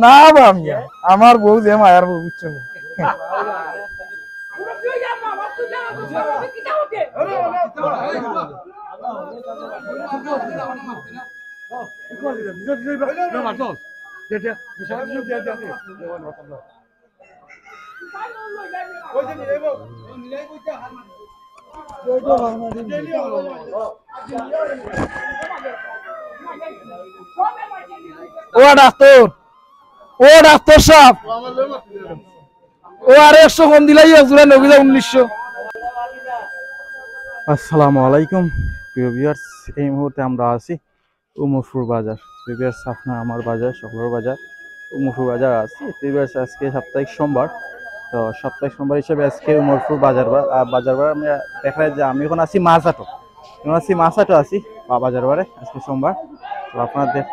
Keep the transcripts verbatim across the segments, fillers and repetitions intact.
না বা মিয়া, আমার বউ যে মায়ার বউ, বুঝছো নি? ও ডাক্তার, ও ডাক্তার সাহেব, ও আরো একশো কম দিলাই, এক জোড়া নবীরা উনিশশো। আসসালামু আলাইকুম প্রিয় ভিউয়ার্স, এই মুহূর্তে আমরা আছি উমরপুর বাজার। প্রিয় ভিউয়ার্স, আপনার আমার বাজার, সকলের বাজার, উমরপুর বাজার আছি। প্রিয় ভিউয়ার্স, আজকে সাপ্তাহিক সোমবার, তো সাপ্তাহিক সোমবার হিসেবে আজকে উমরপুর বাজার বা-, আহ, বাজার বার আমরা দেখা যায় যে আমি এখন আছি মাছ হাটো, এখন আছি মাছ হাটো আছি বা বাজার বারে, আজকে সোমবার। তো আপনাদের,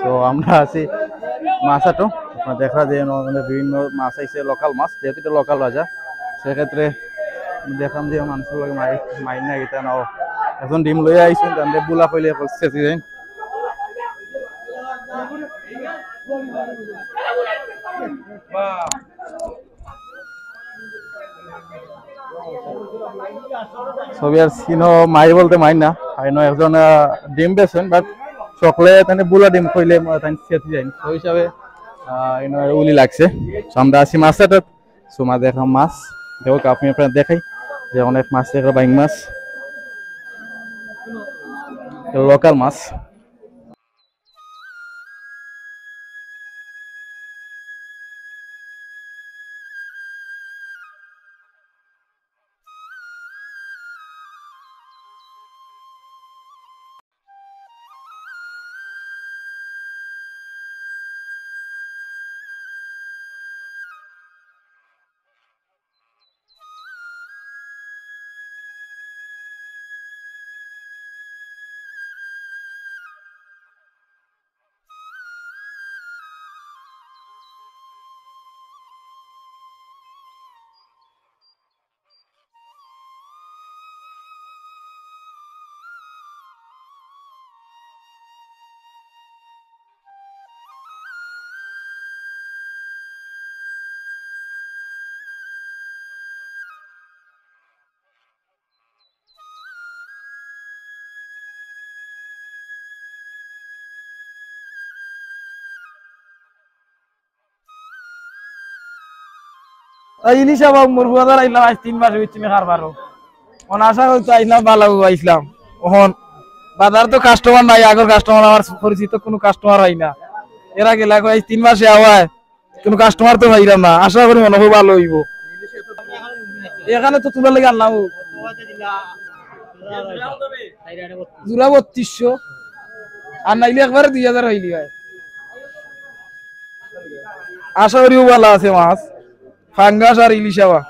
তো আমরা আছি মাছ হাটো, আপনারা দেখা যায় এখানে বিভিন্ন মাছ আইছে, লোকাল মাছ, যেহেতু এটা লোকাল বাজার, সেক্ষেত্রে দেখলাম যে মানুষের লগে মাই-, মাইর না গীতা নাও, এখন ডিম লইয়া আইছেন, তাহলে বুলা পাইলে এখন শেষ হয়ে যায়। ছবি আর সিনো মাই বলতে মাই না, আইনো একজন, আহ, ডিম বেচছেন, but সকলে তানে বুলা ডিম কইলে, আহ, তাই সেটি যাইন। তো হিসাবে, আহ, ইনো উলি লাগছে। তো আমরা আছি মাছ হাটত, so মাছ দেখলাম মাছ, দেখো আপনি আপনারা দেখাই যে অনেক মাছ দেখো বাইং মাছ, লোকাল মাছ। এই ইলিশ আবার মুরগু বাজার আইলাম, আজ তিন মাস হইছে না কারবারও। অন আশা হইতো আইলাম, ভালা আইলাম। অখন বাজার তো কাস্টমার নাই, আগর কাস্টমার, আমার পরিচিত কোনো কাস্টমার হয় না। এরা গেলা কয়, আজ তিন মাসে আওয়ায় কোনো কাস্টমার তো পাইলাম না, আশা করি মনে হয় ভালা হইব। এখানে তো তুলার লাগি আনলাম ও। জোড়া বত্রিশশো, আর নাইলে একবারে দুই হাজার হইলি হয়। আশা করি ও ভালা আছে মাছ, ফাঙ্গাস আর ইলিশ আবা।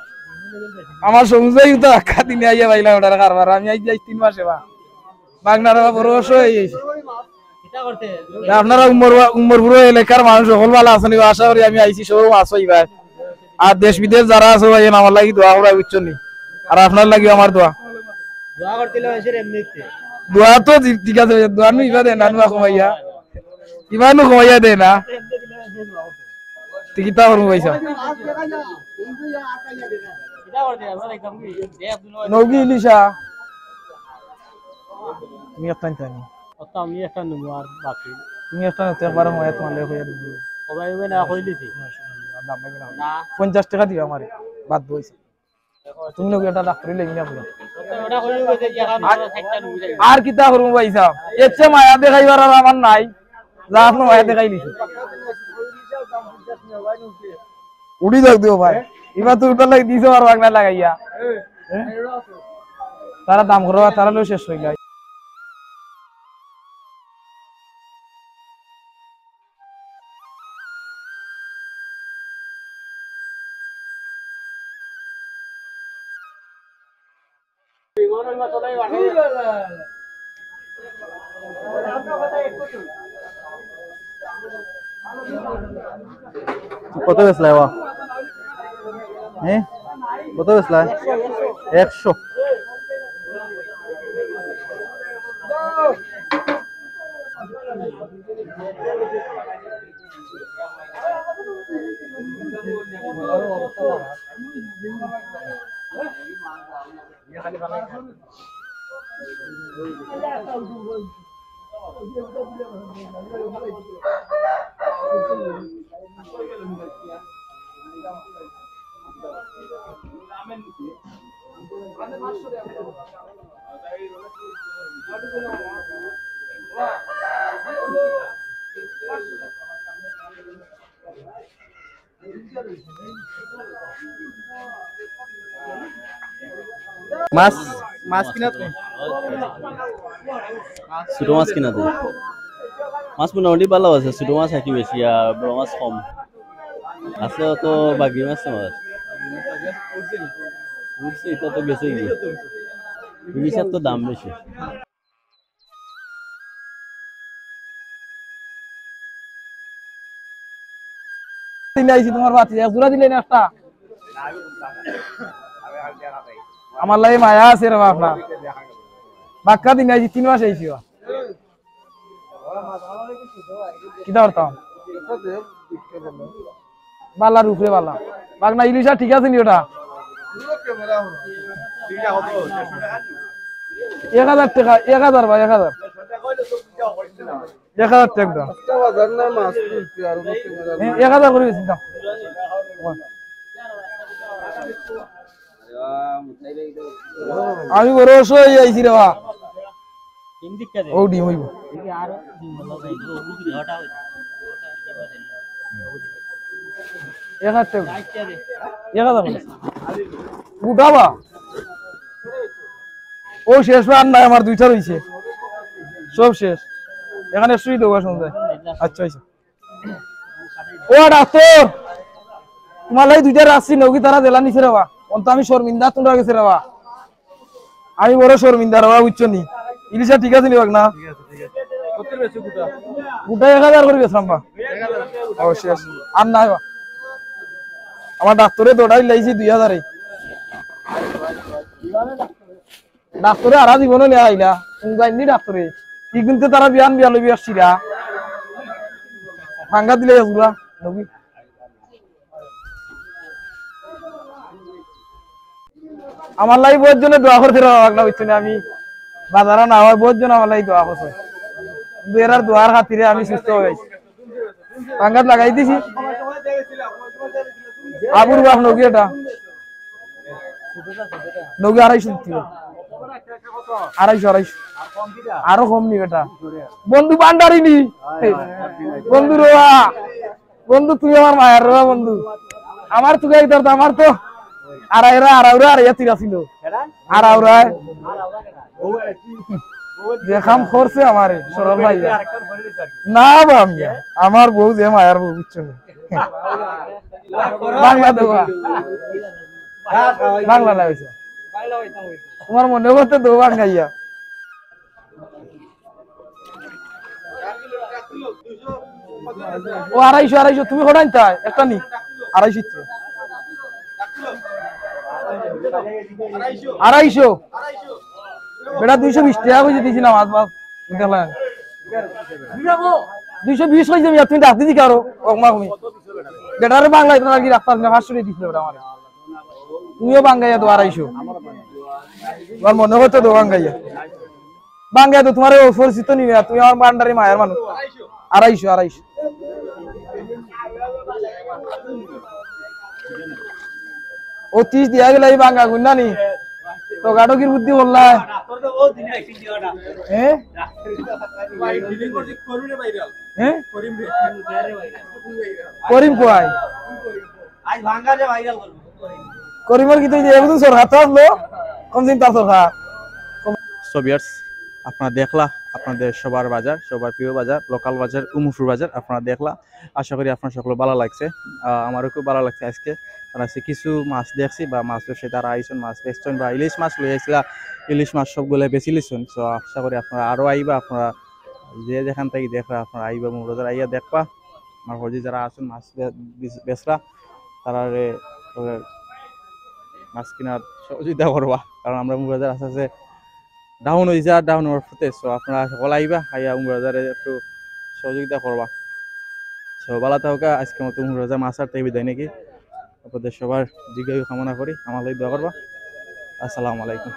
আমার সমুদ্র ইউতা আক্কা দিনে আইয়া পাইলাম ওটার কারবার, আমি আইজ যাই তিন মাসে বা। বাগনার বা বড় অসহায় হয়ে গেছে। তা আপনারা উমর-, উমরপুর এলাকার মানুষ সকল ভালা আছেন, আশা করি আমি আইছি সব মাছ পাইবা। আর দেশ বিদেশ যারা আছো ভাই, আমার লাগি দোয়া করা বুঝছো নি? আর আপনার লাগি আমার দোয়া। দোয়া করতে হইলে মানুষের এমনিতে। দোয়া তো ঠিক, ঠিক আছে, দোয়া নু ইবা দেয় না, নুয়া কমাইয়া। ইবা নু কমাইয়া দেয় না। তে কিতা করমু পয়সা? নৌকি ইলিশা। তুমি একটা নিতে নি। অত আমি একটা নিমু আর বাকি। তুমি একটা নিতে একবার ময়া তোমার লেগে হইয়া দিবি। সবাই হবে না, কই দিছি? না। পঞ্চাশ টাকা দিবা আমারে, বাদ পয়সা। তুমি লোক এটা ডাক্তারি লেগে নিয়ে আসলো। ওটা কই দিবে যে জায়গা আর, আর কিতা করমু পয়সা? এর চেয়ে মায়া দেখাইবার আর আমার নাই। যা আপনি মায়া দেখাই দিছি। উড়ি যাক দিও ভাই। এবার তো উঠার লাগি দিছে আর বাগনা লাগাইয়া। তারা দাম করো, তারা লো শেষ হয়ে যায়। কত বেচলায় বা? হ্যাঁ, কত বেচলায়? একশো। মাছ, মাছ কিনাত নি? ছোট মাছ কিনাত নি? মাছ মোটামুটি ভালা আছে, ছোট মাছ আর কি বেশি, আর বড় মাছ কম। আছে অত বাগড়ি মাছ তোমার। বুঝছি, এটা তো গেছে গিয়ে। ইলিশের তো দাম বেশি। দিন আইছি তোমার বাতি, এক জোড়া দিলে না একটা। আমার লাগি মায়া আছে রে বাবা। বাক্কা দিন আইছি, তিন মাস আইছি বা। কিতা করতাম? বালার উপরে বালা। বাগনা ইলিশা ঠিক আছে নি ওটা? এক হাজার টেকা, এক হাজার বা এক হাজার। এক হাজার টেকা দাও। একটা বাজার না মাছ তুলছি আর কোনো ক্যামেরা এ, নাই। এক হাজার করি বেশি দাও। আমি বড় অসহায় আইছি রে বা। ও ডিম হইব। এক হাজার টেকা। এক হাজার করি। উঠাবা। ও শেষ, আর নাই, আমার দুইটা রইছে, সব শেষ। এখানে শুই দেবো সন্ধ্যায়। আচ্ছা, আচ্ছা। ও ডাক্তার, তোমার লাগি দুইটা রাখছি, নৌকি তারা জেলা নিছে রে বা। অন্ত আমি শর্মিন্দা তোমরা গেছে রে বা। আমি বড় শর্মিন্দা রে বা, বুঝছো নি? ইলিশা ঠিক আছে নি বাগনা? গোটা এক হাজার করি বেচলাম বা। ও শেষ, আর নাই বা। আমার ডাক্তারে দৌড়াই লাইছি দুই হাজারে। ডাক্তারে আরা জীবনও নিয়ে আইলা, তুমি যাইনি ডাক্তারে। কি কিন্তু তারা বিয়ান বিয়া লবি আসছিলা। ভাঙ্গা দিলে এগুলা, নবী। আমার লাগি বহুত জনে দোয়া করছে রে বাবা, না বুঝছো নি? আমি বাজারে না হয় বহুত জন আমার লাগি দোয়া করছে, কিন্তু এরার দোয়ার খাতিরে আমি সুস্থ হয়ে আইছি। পাঙ্গাত লাগাই দিছি। আবুর বাপ নৌকি এটা। নৌকি আড়াইশো দিতে হবে। আড়াইশো, আড়াইশো। আরো কম নি বেটা। বন্ধু ভান্ডারি নি। বন্ধু রোয়া। বন্ধু, তুই আমার মায়ার রোয়া বন্ধু। আমার তুকাই তোর তো, আমার তো আড়াইরা, আড়াউরা, আড়াইয়া তিরা ছিল। আড়াউরা। যে কাম করছে আমারে, সরল ভাই। না বা আমি, আমার বউ যে মায়ার বউ, বুঝছো নি? বাংলা দেওয়া। বাংলা না হইছে। তোমার মনে করতে দেবো বাঙ্গাইয়া। ও আড়াইশো, আড়াইশো, তুমি কটা নিতায়? একটা নি? আড়াইশো ইচ্ছে। আড়াইশো। বেটা দুইশো বিশ টেকা কইছে দিছি না, মাছ, মাছ। দেখলাম। দুইশো বিশ কইছে মিয়া, তুমি ডাক দিছি কারো? অকমা কমি। বেটারে বাংলা ইতনা লাগি রাখতাম না, পাঁচশো টাকা দিছিল বেটা আমারে। তুমিও বাঙ্গাইয়া তো আড়াইশো। তোমার মনে করতে তো বাঙ্গাইয়া। বাঙ্গাইয়া তো তোমার ও পরিচিত নিবে, আর তুমি আমার ভান্ডারি মায়ার মানুষ। আড়াইশো, আড়াইশো। ও তিরিশ দিয়া গেলে এই বাঙ্গা গুন্ডা নি। তো গাডকির বুদ্ধি বললা। হ্যাঁ? হ্যাঁ? করিম কই? করিমর কি তুই যে একদম সরকার তো আসলো? কোন চিন্তা সরকার? So viewers, আপনারা দেখলা আপনাদের সবার বাজার, সবার প্রিয় বাজার, লোকাল বাজার, উমরপুর বাজার আপনারা দেখলা। আশা করি আপনার সকল ভালা লাগছে। আহ, আমারও খুব ভালা লাগছে আজকে। আর আজকে কিছু মাছ দেখছি বা মাছ ব্যবসায়ী তারা আইছইন, মাছ বেচছইন বা ইলিশ মাছ লই আইছিলা, ইলিশ মাছ সবগুলা বেচিলিছইন। So আশা করি আপনারা আরো আইবা, আপনারা যে যেখান থাকি দেখরা আপনারা আইবা, মুরাদার আইয়া দেখবা। আমার হজি যারা আছইন মাছ বে-, বেচ-, বেচরা, তারারে ওদের মাছ কিনার সহযোগিতা করবা, কারণ আমরা মুরাদার আস্তে আস্তে ডাউন অই যার, ডাউন অওয়ার পথে। So আপনারা সকল আইবা, আইয়া উমর রোজারে একটু সহযোগিতা করবা। So ভালা থাকউক্কা, আজকের মতো উমর রোজা মাসার থাকি বিদায় নাকি। আপনাদের সবার দীর্ঘায়ু কামনা করি, আমার লাগি দোয়া করবা। আসসালামু আলাইকুম।